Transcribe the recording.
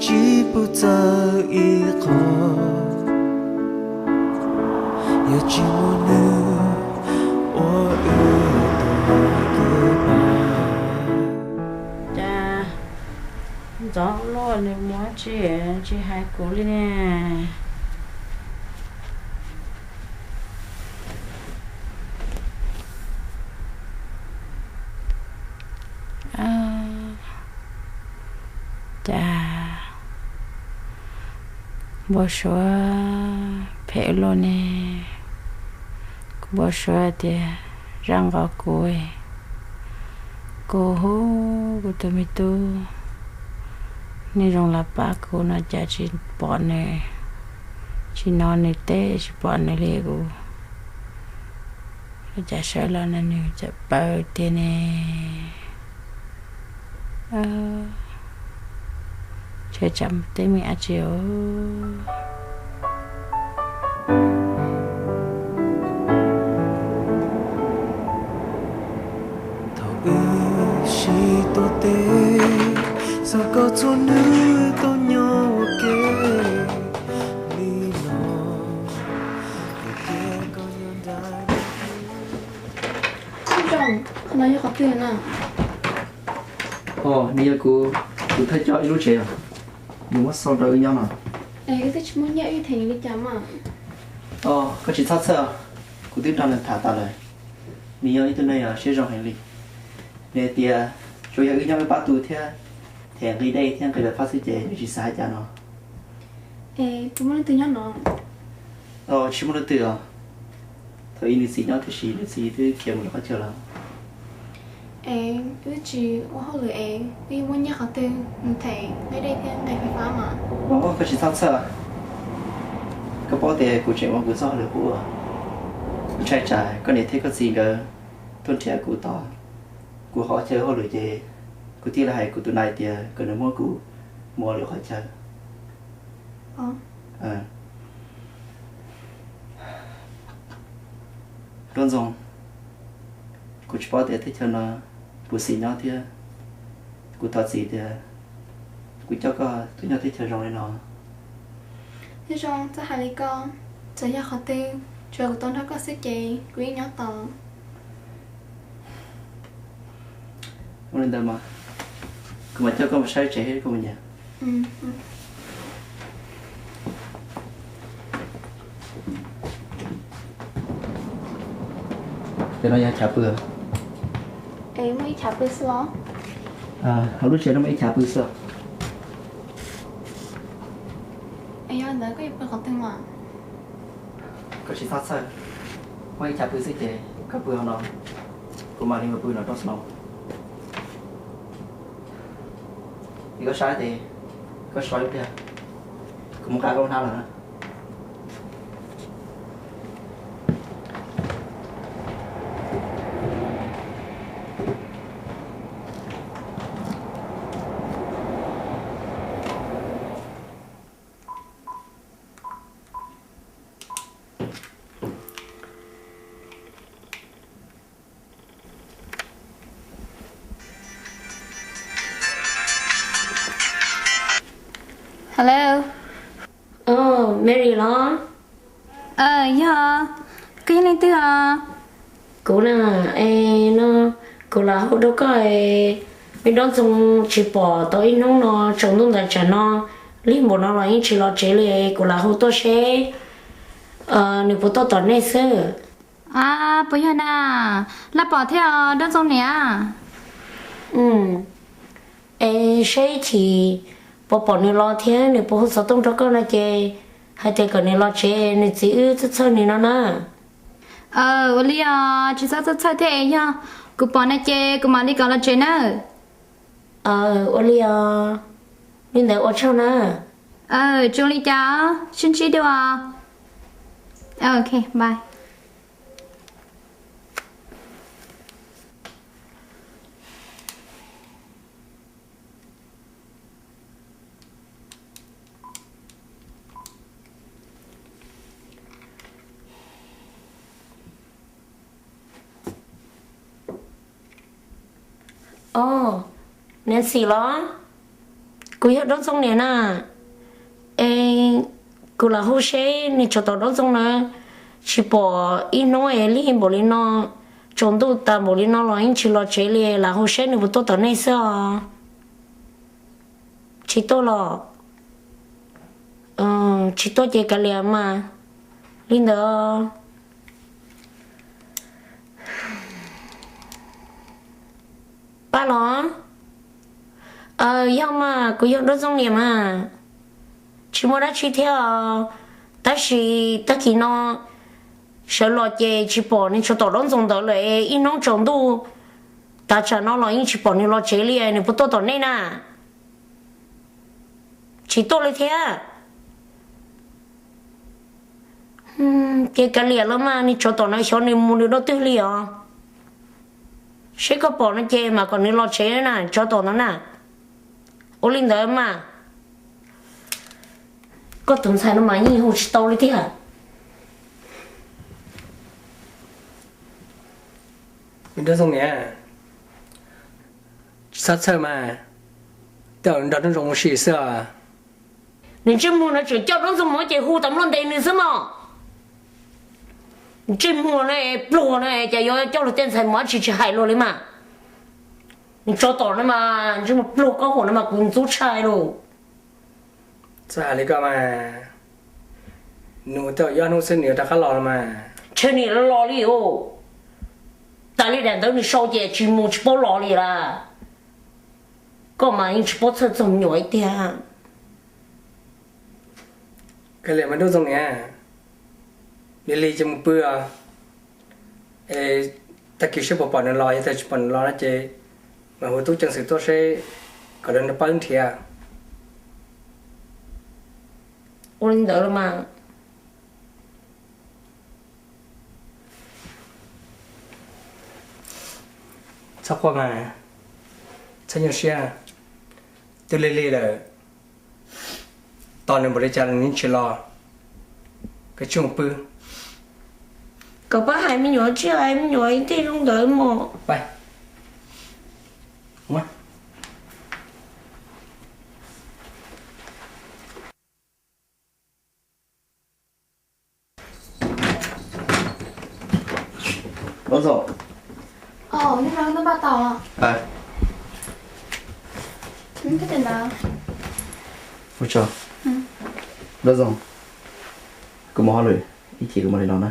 tsis pub txawj ib qho, yog tsis muaj nws ua wb tuag kev pab. Cas ntxov luaj nws mus tsis, tsis hais kuv li ne. Cas npau suav phem luaj ne. Kuv npau suav tias zaj nqos kuv, kuv hu kuv tus me tub, nws zoo los pab kuv no cas tsis pom nws, tsis hnov nws teb tsis pom nws li kuv. Ua cas sawv los no nws txawm plaws tiag ne. Ntshe tsam teb me ab tsi os. Thaum wb sib tuav teb, xav kom txhua nws tau nyob ua ke li no, vim tias koj nyob nrad. Qhov no yog qhov twg na? Nws yog kuv, kuv thawj coj ib lub tsev os. Nws muab xau rau wb nyob no. Es wb twb tsis muaj nyiaj wb them li cas mas. Koj tsis txhob txhawj, kuv twb nrog nws tham tas lawm. Nws yog ib tug neeg uas siab zoo heev li. Nws hais tias tsuas yog wb nyob wb pab tu thiab them nqi dej thiab nqi fais fab xwb ces nws tsis xav hais cas no. Es puas muaj leej twg nyob no? Tsis muaj leej twg os. Thaum ub nws txiv nyob tiam sis nws txiv twb khiav mus rau qhov chaw lawm. Es wb tsis ua hauj lwm es wb yuav muaj nyiaj qhov twg mus them nqi dej thiab nqi fais fab mas? Koj tsis txhob txhawj. Koj paub tias kuv tseem ua kuv txoj hauj lwm qub. Kuv ntshai tsam koj niam thiab koj txiv nkawd tuaj nrhiav kuv tom kuv qhov chaw hauj lwm ces kuv thiaj li hais kuv tus nais tias kom nws muab kuv mus ua lwm qhov chaw. Nruab Ntxoo, kuv tsis paub tias teb chaws no puas xis nyob thiab. Kuv thov txim tias kuv coj koj tuaj nyob teb chaws zoo li no. Nyob zoo, txhob hais li ko, txawm yog qhov twg, tsuav kuv tau nrog koj xwb ces kuv yeej nyob tau. Ua li ntawd mas kuv mam coj koj mus saib tsev koj mus nyiam. Ces no yog chav pw. Es muaj ib chav pw xwb los? Hauv lub tsev no muaj ib chav pw xwb. Es yog ntawd koj yuav pw qhov twg mas? Koj tsis txhob txhawj, muaj ib chav pw xwb ces koj pw hauv no, kuv mam li mus pw nram rooj xwb no. Es koj saib ces koj so ib pliag, kuv muab qab koj hnab lawm na. Hello. Mary los? Yog, koj yog leej twg os? Kuv na, es no kuv lam hu rau koj, me Nruab Ntxoo tsis pom tau ib hnub no, tsaus ntuj ntais tsam no lig npaum no los yeej tsis los tsev li, kuv lam hu tuaj seb nws puas tuaj tom nej xwb. Puas yog na, laj pom thiab os Nruab Ntxoo niam. Es seb ib chim puas pom nws los thiab nws puas hu xov tooj rau koj no ces hais tias kom nws los tsev, nws txiv wb txhawj txhawj nws no na. Ua li os, tsis txhob txhawj txhawj thiab es yog kuv pom no ces kuv mam li kom los tsev nawb. Ua li os, li ntawd ua tsaug na. Tsis ua li cas, sib ntsib dua. Ok, bye. Os, Nancy los? Kuv yog Dob Ntxoo niam na. Es kuv lam hu seb niag tsov tom Dob Ntxoo na, tsis pom ib hnub es lig npaum li no, tsaus ntuj tas npaum li no los yeej tsis los tsev li, lam hu seb nws puas tuaj tom nej xwb os. Tsis tuaj los? Tsis tuaj ces kav liam mas. Li ntawd. Pab los? Yog mas, kuv yog Dob Ntxoo niam mas. Tsis muaj dab tsi thiab, tab sis tag kis no sawv los ces tsis pom niag tsov tom Dob Ntxoo ntawd lawm, ib hnub tsaus ntuj tas tsam no los yeej tsis pom nws los tsev li, nws puas tuaj tom nej na? Tsis tuaj li thiab. Ces kav liam los mas, niag tsov tom no xyov nws mus nws dua twg li os. Seb koj pom no ces mam kom nws los tsev na, tsov tom no na. Ua li ntawd mas. Koj tus ntxhais no mas yeej hu tsis tau li tiag. Dob Ntxoo niam, tsis txhob txhawj mas, tej zaum nrog Dob Ntxoo mus sim xwb os. Nws ntsej muag no tseem coj Dob Ntxoo mus ces hu tas nploj ntes nws xwb mog. Ntsej muag no pluag no cas yuav coj luag tej ntxhais mus dab tsi tsis hais luag li mas. Nws tsov tom no mas ntsej muag pluag kab huam no mas kuv ntxub tshaj lawm. Txhob hais li koj mas, nws mus tej zaum ib ob hnub xwb nws yuav rov qab los no mas. Ntshe nws los li os. Tas li daim ntawd nws sau ces tsis mus tsis paub los li lawm. Koj mas yeej tsis paub txhawj txog me nyuam ib tiag. Kav liam mas Dob Ntxoo niam, lig lig ces mus pw os. Es tag kis seb puas pom nws los, yog tias tsis pom nws los no ces mam hu tub ceev xwm tuaj seb kom lawv nrog pab wb nrhiav. Ua li ntawd los mas. Txhob quaj mas, txhob nyuaj siab, twb lig lig lawm, tos nws npaum li cas los nws yeej tsis los. Koj tsij mus pw. Kom pab hais me nyuam, tsij hais me nyuam ib teg zoo ntawd mog. Ua tsaug, Dob Ntxoo, kuv mus hauj lwm, ib chim kuv mam li los na.